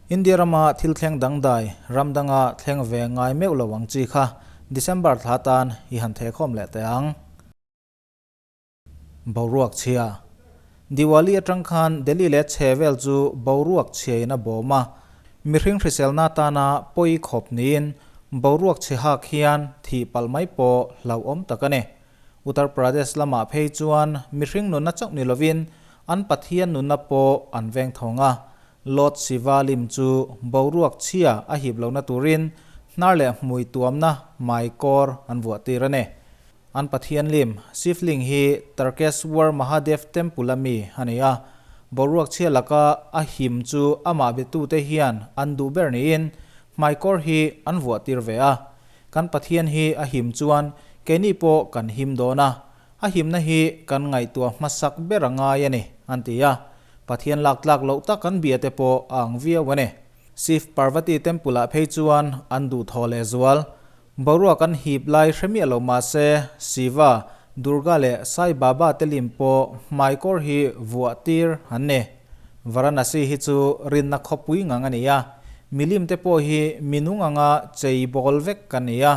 India rama thil thleng dangdai, ram danga thleng ve ngai meuh lo ang chi kha December thla tan i han thehkhawm leh teh ang. Boruak chhia. Diwali atang khan Delhi leh chhe vel chu boruak chhiain a bawm a, mihring hriselna tana pawi khawp niin boruak chhe hak hian thih palh mai pawh hlauhawm tak a ni. Uttar Pradesh lamah phei chuan mihring nunna chauh ni lovin an Pathian nunna pawh an veng thawng a, Lord Shiva lim chu boruak chhia a hip lohna turin hnar leh hmui tuamna hmai kawr an vuah tir a ni. An Pathian lim Shivling hi Tarkeshwar Mahadev Temple a mi a ni a, boruak chhia laka a him chu amah betute hian an duh ber niin hmai kawr hi an vuah tir ve a. Kan Pathian hi a him chuan keini pawh kan him dawn a, a himna hi kan ngaihtuah hmasak ber a ngai a ni, an ti a. Pathian lak tlak loh tak kan bia te pawh a ang viau a ni. Shiv Parvati Temple ah phei chuan an duhthawh leh zual. Boruak an hip lai hre miah lo mah se, Shiva, Durga leh Sai Baba te lim pawh hmaikawr hi vuah tir an ni. Varanasi hi chu rinna khawpui ngang a ni a, milim te pawh hi minung anga chei bawl vek kan ni a,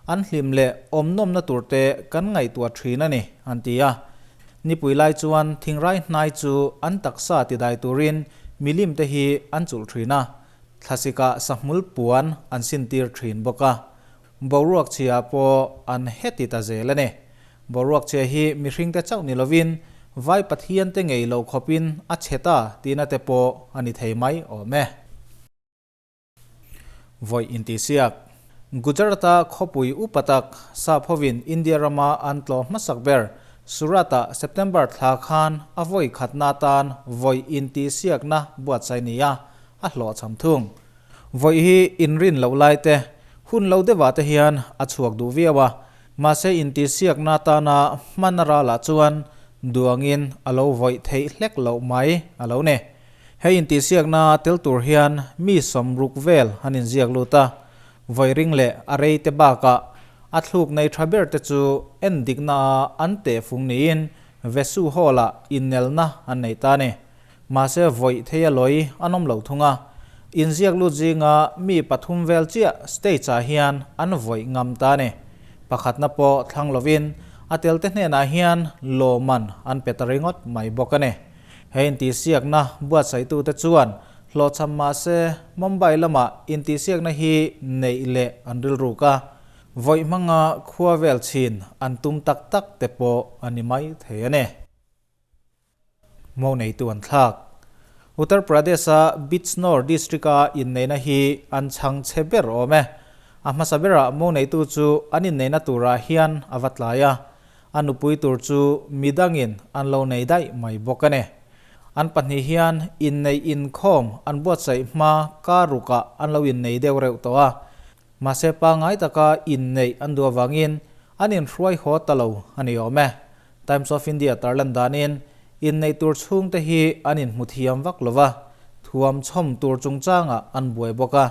an hlim leh awmnawmna tur te kan ngaihtuah thin a ni, an ti a. Nipui lai chuan thingrai hnai chu an taksa tidai turin milim te hi an chulh thin a, thlasikah sahmul puan an sintir thin bawk a. Boruak chhia pawh an heti ta zel a ni. Boruak chhia hi mihringte chauh ni lovin vai Pathiante ngei lo khawpin a chhe ta tihna te pawh a ni thei mai awm e. Vawi intihsiak. Gujarat-a khawpui upa tak sap hovin India rama an tlawh hmasak ber Surat-ah September thla khan a vawi khatna atan vawi intihsiakna buatsaih ni a, a hlawhchham thung. Vawi hi inrin loh lai te, hun lo deuhah te hian a chhuak duh viau a, mahse intihsiakna atana hman a ralah chuan duangin a lo vawih theih hlek loh mai a lo ni. Hei intihsiakna tel tur hian mi sawmruk vel an inziak lut a, vawi ring leh a rei te bakah a thluk nei tha ber te chu en dikna a an tehfung niin Vesu Hall-ah innelna an nei ta a ni. Mahse vawi thei a lawi an awm lo thung a, inziak lut zinga mi pathum vel chiah stage ah hian an vawi ngam ta a ni. Pakhatna pawh thlang lovin a telte hnenah hian lawmman an pe ta ringawt mai bawk a ni. He intihsiakna buatsaihtute chuan hlawhchham mahse Mumbai lamah intihsiakna hi neih leh an rilruk a, vawi hmanga khua vel chhin an tum tak tak te pawh a ni mai thei a ni. Mo neitu an thlak. Uttar Pradesh-a Bijnor district-a inneihna hi an chhang chhe ber awm e. A hmasa berah mo neitu chu an inneihna turah hian a va tlai a, a nupui tur chu midangin an lo nei daih mai bawk a ni. An pahnih hian inneih inkhawm an buatsaih hma kar rukah an lo innei deuh reuh tawh a, mahse pangngai taka inneih an duh avangin an inhruai haw ta lo a ni awm e. Times of India tarlan danin inneih tur chhungte hi an inhmu thiam vak lo va, thuam chhawm tur chungchangah an buai bawk a.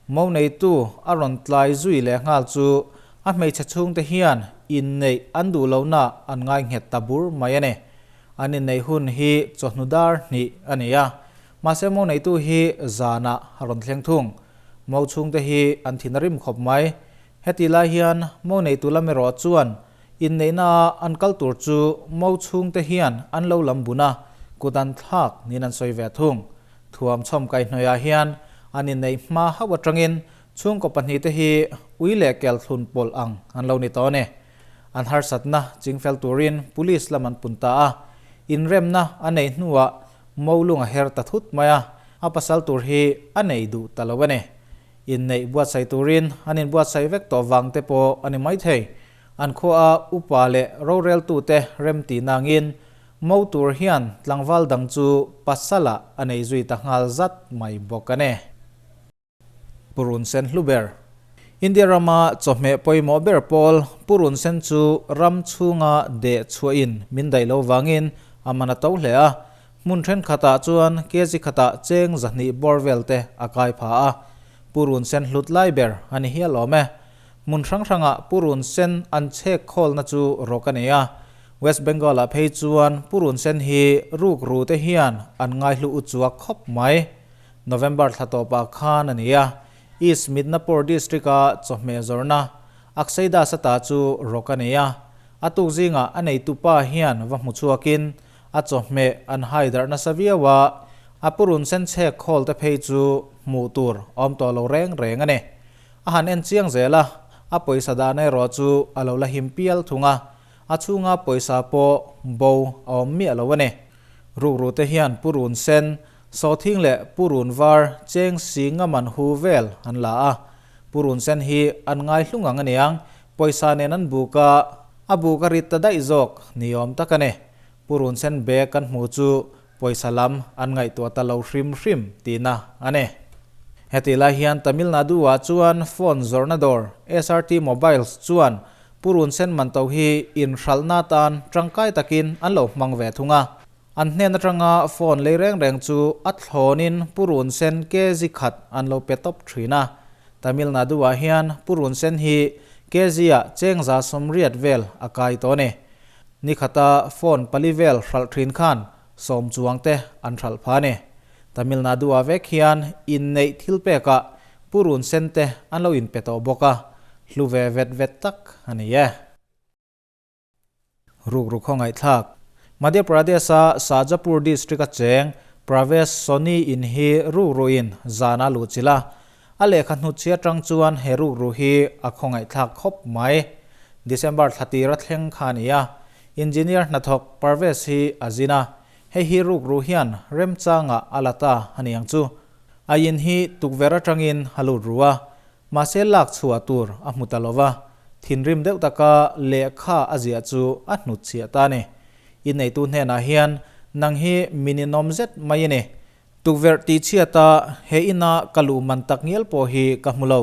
Mo neitu a rawn tlai zui leh nghal chu a hmeichhe chhungte hian inneih an duh lohna an ngai nghet ta bur mai a ni. An inneih hun hi chawhnu dar hnih a ni a, mahse mo neitu hi zanah a rawn thleng thung. Mo chhungte hi an thin a rim khawp mai. Heti lai hian mo neitu lam erawh chuan Inneihna an kal tur chu mo chhungte hian an lo lam bun a, kut an thlak niin an sawi ve thung. Thuam chhawm kaihhnawihah hian an inneih hma hauh atangin chhungkaw pahnihte hi ui leh kel thlun pawlh ang an lo ni tawh a ni. An harsatna chingfel turin police lam an pun ta a, inremna a neih hnuah mo lung a her ta thut mai a, a pasal tur hi a nei duh ta lo a ni. Inneih buatsaih turin an inbuatsaih vek tawh vang te pawh a ni maithei. An khuaa upa leh roreltute remti nangin mo tur hian tlangval dang chu pasalah a nei zui ta nghal zat mai bawk a ni. Purun sen hlu ber. India rama chawhmeh pawimawh ber pawl purun sen chu ram chhunga deh chhuahin min daih lo vangin a man a to hle a, hmun thenkhatah chuan kg khatah cheng 200 bawr vel te a kai pha a, purun sen hlut lai ber a ni hial awm e. Hmun hrang hrangah purun sen an chhek khawlna chu rawk a nei a, West Bengal-ah phei chuan purun sen hi ruk ru te hian an ngaihlu u chuak khawp mai. November thla tawpah khan a ni a, East Midnapore District-a chawhmeh zawrhna Akshay Das-a ta chu rawk a nei a. A tuk zingah a neitupa hian va hmu chhuakin a chawhmeh an hai darh nasa viau a, a purun sen chhek khawl te phei chu hmuh tur awm tawh lo reng reng a ni. A han en chiang zel a, a pawisa dahna erawh chu a lo la him pial thung a, a chhunga pawisa pawh bo a awm miah lo a ni. Rukru te hian purun sen, sawhthing leh purun var cheng si ngaman hu vel an la a, purun sen hi an ngai hlung ang aniang, pawisa nen an buk a, a buk a rit ta daih zawk ni awm tak a ni. Purun sen bag kan hmuh chu pawisa lam an ngaihtuah ta lo hrim hrim tihna a ni. Hetih lai hian Tamil Nadu-ah chuan phone zawrhna dawr SRT Mobiles chuan purun sen man to hi inhralhna atan tangkai takin an lo hmang ve thung a. An hnen atanga phone lei reng reng chu a thlawnin purun sen kg khat an lo pe tawp thin a. Tamil Nadu-ah hian purun sen hi kg-ah chengza 80 vel a kai tawh a ni. Ni khata phone pali vel hralh thin khan 10 chuang te an hralh pha a ni. Tamil Nadu-ah vek hian inneih thil pekah purun sen te an lo inpe tawh bawk a, hlu ve vet vet tak a ni e. Rukru khawngaihthlak. Madhya Pradesh-a Shahjapur district-a cheng Pravesh Soni in hi rukruin zan a luhchilh a, A lehkha hnutchhi atang chuan he rukru hi a khawngaihthlak khawp mai. December thla tir a thleng kha a ni a, Engineer hnathawk Parvez hi a zin a, hei hi rukru hian remchangah a la ta a ni ang chu. A in hi tukverh atangin a lut ru a, mahse lak chhuah tur a hmu ta lo va, thinrim deuh taka lehkha a ziah chu a hnutchhiah ta a ni. Inneitu hnenah hian nang hi mi ninawm zet mai i ni. Tukverh tih chhiata he ina ka luh man tak ngial pawh hi ka hmu lo.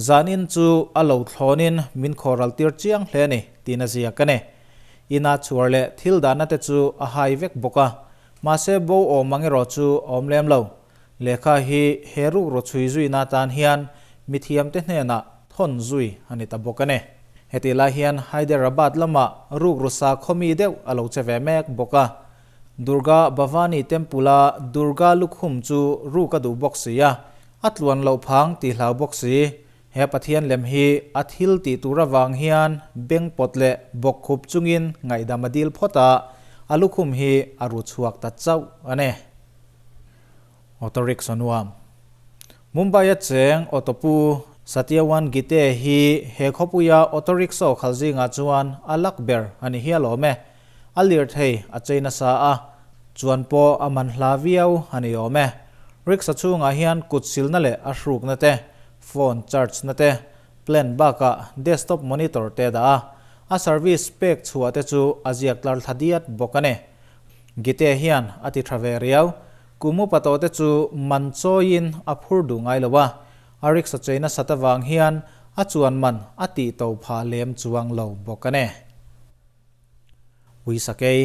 Zanin chu a lo thlawnin min khawral tir chiang hle a ni tiin a ziak a ni. Ina chhuar leh thil dahna te chu a hai vek bawk a, mahse bo awm ang erawh chu a awm lem lo. Lehkha hi he rukru chhui zuina atan hian mithiamte hnenah thawn zui a ni ta bawk a ni. Hetih lai hian Hyderabad lamah rukru sakhaw mi deuh a lo che ve mek bawk a. Durga Bhavani Temple-a Durga lukhum chu ruk a duh bawk si a, a tluan loh phang tih hlau bawk si. He Pathian lem hi a thil tih tur avang hian beng pawt leh bawk khup chungin ngaihdam a dil phawt a, a lukhum hi a ru chhuak ta chauh a ni. Auto rickshaw nuam. Mumbai-a cheng auto pu Satyawan Gite hi he khawpuia auto rickshaw khal zingah chuan a lak ber a ni hial awm e. A lirthei a chei nasa a, chuan pawh a man hla viau a ni awm e. Rickshaw chhungah hian kut silna leh a hrukna te, phone charge na te, plan bakah desktop monitor te a dah a, a service pek chhuah te chu a ziak tlar thla diat bawk a ni. Gite hian a ti tha ve riau, kum upa tawh te chu man chawiin a phur duh ngai lo a, a rickshaw chei nasat avang hian a chuan man a tih to phah lem chuang lo bawk a ni. Uisakei.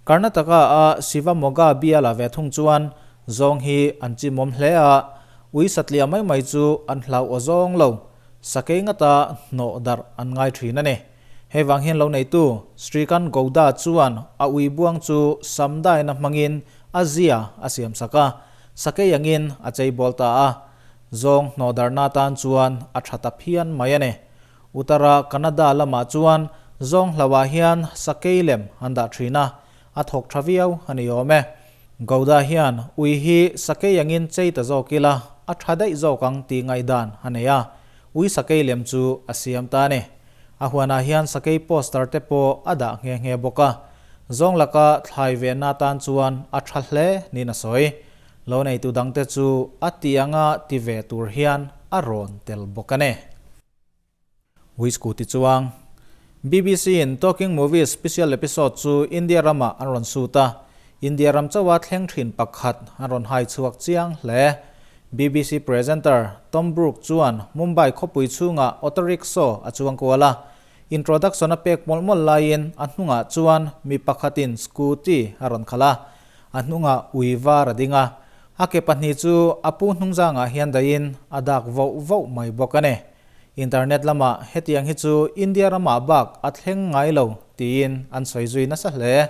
Karnataka a Shivamogga biala ve thung chuan zawng hi an chimawm hle a, ui satliah mai mai chu an hlau aw zawng lo, sakei ngata hnawh darh an ngai thin a ni. Hei vang hian lo neitu Srikanth Gowda chuan a ui buang chu samdaina hmangin a zia a siam sak a, sakei angin a cheibawl ta a, zawng hnawh darhna atan chuan a tha ta phian mai a ni. Uttara Kannada lamah chuan zawng hlauhah hian sakei lem an dah thin a, a thawk tha viau a ni awm e. Gowda hian ui hi sakei angin chei ta zawk ila a tha daih zawk ang tih ngaihdan a nei a, ui sakei lem chu a siam ta a ni. A huanah hian sakei poster te pawh a dah nghe nghe bawk a, zawng laka thlai vehna atan chuan a tha hle niin a sawi. Lo neitu dangte chu a tih anga ti ve tur hian a rawn tel bawk a ni. Whisku ti chuang. BBC in Talking Movies special episode chu India ramah an rawn shoot a, India ram chauha thleng thin pakhat an rawn hai chhuak chiang hle. BBC presenter Tom Brooke chuan Mumbai khawpui chhungah auto rickshaw a chuang kual a, introduction a pek mawlh mawlh laiin a hnungah chuan mi pakhatin scooty a rawn khalh a, a hnungah ui var a ding a, a ke pahnih chu a pu hnungzangah hian dahin a dak voh voh mai bawk a ni. Internet lamah hetiang hi chu India ramah bak a thleng ngai lo tiin an sawi zui nasa hle.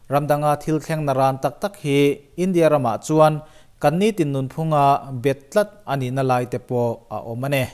Ram danga thil thleng na ran tak tak hi India ramah chuan Kan nitin nunphunga bet tlat a nihna lai te pawh a awm a ni.